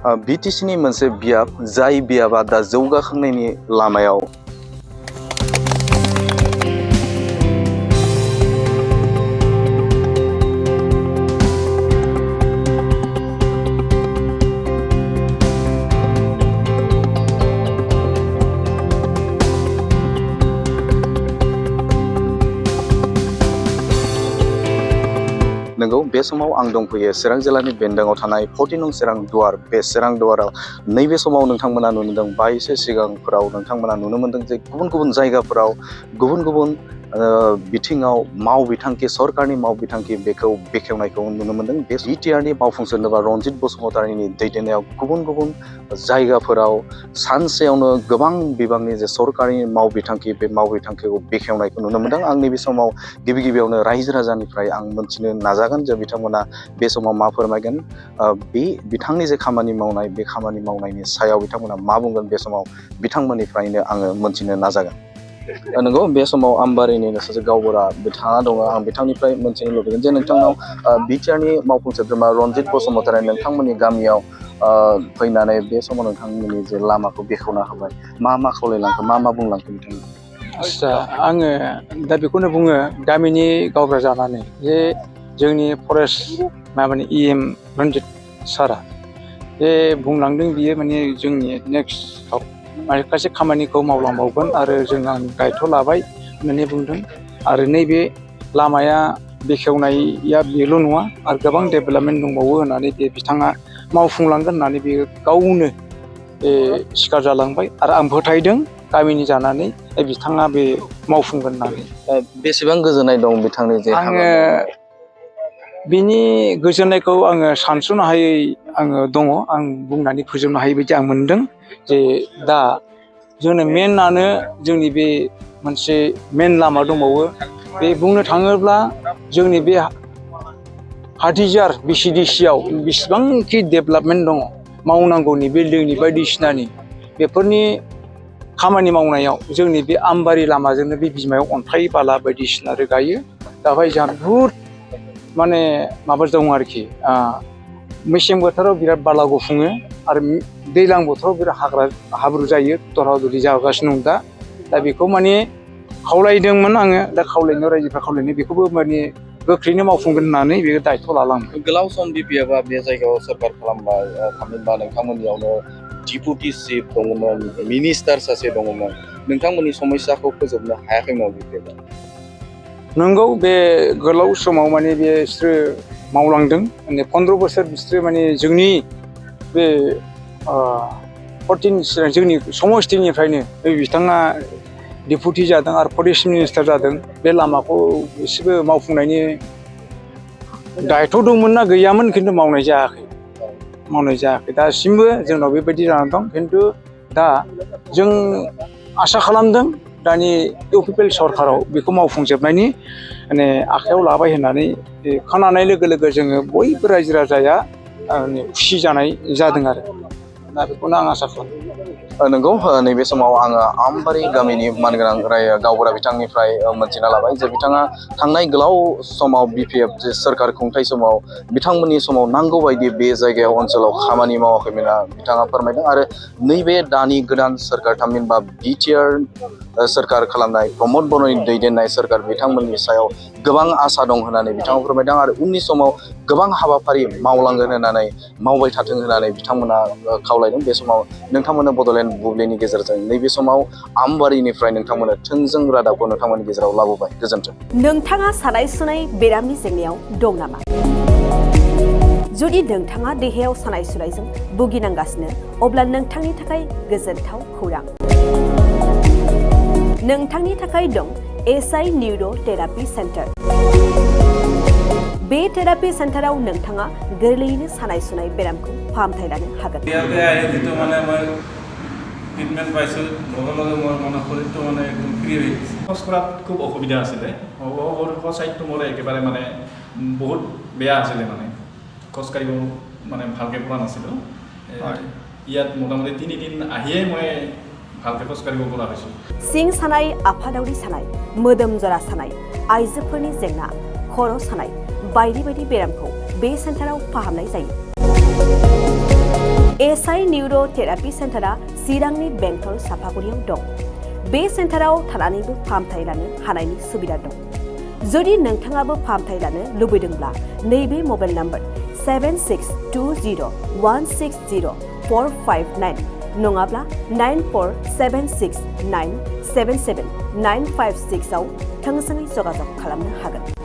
बिटिसिनि मोनसे बियाब जाय बियाबा दा जौगाखांनायनि लामायाव नंगौ बे समाव आं दंफैयो चिरां जिल्लानि बेन्दोङाव थानाय 14 नं चिरां दुवार बे चिरां दुवाराव नैबे समाव नोंथांमोना नुनो मोनदों बावैसो सिगांफोराव नोंथांमोना नुनो मोनदों जे गुबुन गुबुन जायगाफोराव गुबुन गुबुन बिथिङाव मावबिथांखि सरकारनि मावबिथांखि बेखौ बेखेवनायखौ नुनो मोनदों बे बिटिआरनि मावफुं सोद्रोमा रनजित बसुमतारीनि दैदेननायाव गुबुन गुबुन जायगाफोराव सानसेयावनो गोबां बिबांनि जे सरकारनि मावबिथांखि बे मावबिथांखिखौ बेखेवनायखौ नुनो मोनदों आं नैबे समाव गिबि गिबियावनो रायजो राजानिफ्राय आं मोनथिनो नाजागोन जे बिथांमोना बे समाव मा फोरमायगोन बे बिथांनि जे खामानि मावनाय बे खामानि मावनायनि सायाव बिथांमोना मा बुंगोन बे समाव बिथांमोननिफ्रायनो आङो मोनथिनो नाजागोन नंगौ बे समाव आमबारिनिनो सासे गावबुरा बिथाङा दङ आं बिथांनिफ्राय मोनथिनो लुबैगोन जे नोंथांनाव बिटिआरनि मावफुं सोद्रोमा रनजित बसुमतारी नोंथांमोननि गामियाव फैनानै बे समाव नोंथांमोननि जे लामाखौ बेखेवना होबाय मा खावलायलांखो मा बुंलांखो बिथांमोना आदसा आङो दा बेखौनो बुङो गामिनि गावबुरा जानानै जे जोंनि फरेस्ट माबानि EM रनजित सारा जे बुंलांदों बियो माने जोंनि नेक्स्टआव माखासे खामानिखौ मावलांबावगोन आरो जों आं दायथ' लाबाय होननानै बुंदों आरो नैबे लामाया बेखेवनाया बेल' नङा आरो गोबां डेभेलपमेन्ट दंबावो होननानै बे बिथाङा मावफुंलांगोन होननानै बे गावनो सिखार जालांबाय आरो आं फोथायदों गामिनि जानानै बिथाङा बे मावफुंगोन होननानै बेसेबां गोजोननाय दं बिथांनि जे आङो बिनि गोजोननायखौ आङो सानस'नो हायै आङो दङ आं बुंनानै फोजोबनो हायै बायदि आं मोनदों जे दा जोंनो मेनानो जोंनि बे मोनसे मेन लामा दंबावो बे बुंनो थाङोब्ला जोंनि बे हाथिजार BCDCआव बेसेबांखि डेभेलपमेन्ट दङ मावनांगौनि बिल्डिंनि बायदिसिनानि बेफोरनि खामानि मावनायाव जोंनि बे आमबारि लामाजोंनो बे बिमायाव अन्थाइ बाला बायदिसिना रोगायो दावहाय जोंहा बुहुद माने माबा दं आरोखि मेसें बोथोराव बिराद बाला गुफुङो आरो दैज्लां बोथोराव बिराद हाब्रु जायो दरहा-दरहि जागासिनो दं दा बेखौ माने खावलायदोंमोन आङो दा खावलायनायाव रायजोफ्रा खावलायनाय बेखौबो माने गोख्रैनो मावफुंगोन होननानै बेयो दायथ' लालाङो गोलाव सम बिपिएफआ बे जायगायाव सोरखार खालामबाय थामहिनबा नोंथांमोननियावनो डिपुटि चिफ दङमोन मिनिस्टार सासे दङमोन नोंथांमोननि समस्याखौ फोजोबनो हायाखैमोन बिपिएफआ नंगौ बे गोलाव समाव माने बिसोरो मावलांदों माने 15 बोसोर बिसोरो माने जोंनि बे 14 जोंनि समस्तिनिफ्रायनो बे बिथाङा डिपुटि जादों आरो फरेस्ट मिनिस्टार जादों बे लामाखौ एसेबो मावफुंनायनि दायथ' दंमोन ना गैयामोन खिन्थु मावनाय जायाखै दासिमबो जोंनाव बेबायदि जानानै दं खिन्थु दा जों आसा खालामदों दानि इउपिपिएल सरकाराव बेखौ मावफुंजोबनायनि माने आखायाव लाबाय होननानै खोनानाय लोगो लोगो जोङो बयबो रायजो राजाया खुसि जानाय जादों आरो दा बेखौनो आं आसा खालामो नंगौ नैबे समाव आङो आमबारि गामिनि मानगोनां गावबुरा बिथांनिफ्राय मोनथिना लाबाय जे बिथाङा थांनाय गोलाव समाव बिपिएफ जे सोरखार खुंथाय समाव बिथांमोननि समाव नांगौ बायदि बे जायगायाव ओनसोलाव खामानि मावाखैमोन बिथाङा फोरमायदों आरो नैबे दानि गोदान सोरखार थामहिनबा बिटिआर सोरखार खालामनाय प्रमद बर'नि दैदेननाय सोरखार बिथांमोननि सायाव गोबां आसा दं होननानै बिथाङा फोरमायदों आरो उननि समाव गोबां हाबाफारि मावलांगोन होननानै मावबाय थाथों होननानै बिथांमोना खावलायदों बे समाव नोंथांमोननो बड'लेण्ड बुब्लिनि गेजेरजों नैबे समाव आमबारिनिफ्राय नोंथांमोननो थोंजों रादाबखौ नोंथांमोननि गेजेराव लाबोबाय गोजोन्थों नोंथाङा सानाय सुनाय बेरामनि जेंनायाव दं नामा जुदि नोंथाङा देहायाव सानाय सुनायजों भुगिनांगासिनो अब्ला नोंथांनि थाखाय गोजोनथाव खौरां नोंथांनि थाखाय दं SI निउर' थेरापि सेन्टार बे थेरापि सेन्टाराव नोंथाङा गोरलैयैनो सानाय सुनाय बेरामखौ फाहामथाय लानो हागोन ট্ৰিটমেণ্ট পাইছোঁ লগে লগে মোৰ মানে শৰীৰটো মানে একদম ফ্ৰী হৈ গৈছে খোজ কঢ়াত খুব অসুবিধা আছিলে চাইডটো মোৰ একেবাৰে মানে বহুত বেয়া আছিলে মানে খোজকাঢ়িব মানে ভালকৈ পৰা নাছিলোঁ ইয়াত মোটামুটি 3 দিন আহিয়ে মই ভালকৈ খোজকাঢ়িব পৰা হৈছোঁ सिं सानाय आफादावरि सानाय मोदोम जरा सानाय आइजोफोरनि जेंना खर' सानाय बायदि बायदि बेरामखौ बे सेन्टाराव फाहामनाय जायो एसआइ निउर' थेरापि सेन्टारा चिरांनि बेंटल सापागुरियाव दं। बे सेन्टाराव थानानैबो फाहामथाय लानो हानायनि सुबिदा दं। जुदि नोंथाङाबो फाहामथाय लानो लुबैदोंब्ला नैबे मबाइल नम्बर 7620160459 नङाब्ला 9476977956 आव थोंजोङै जगाजग खालामनो हागोन।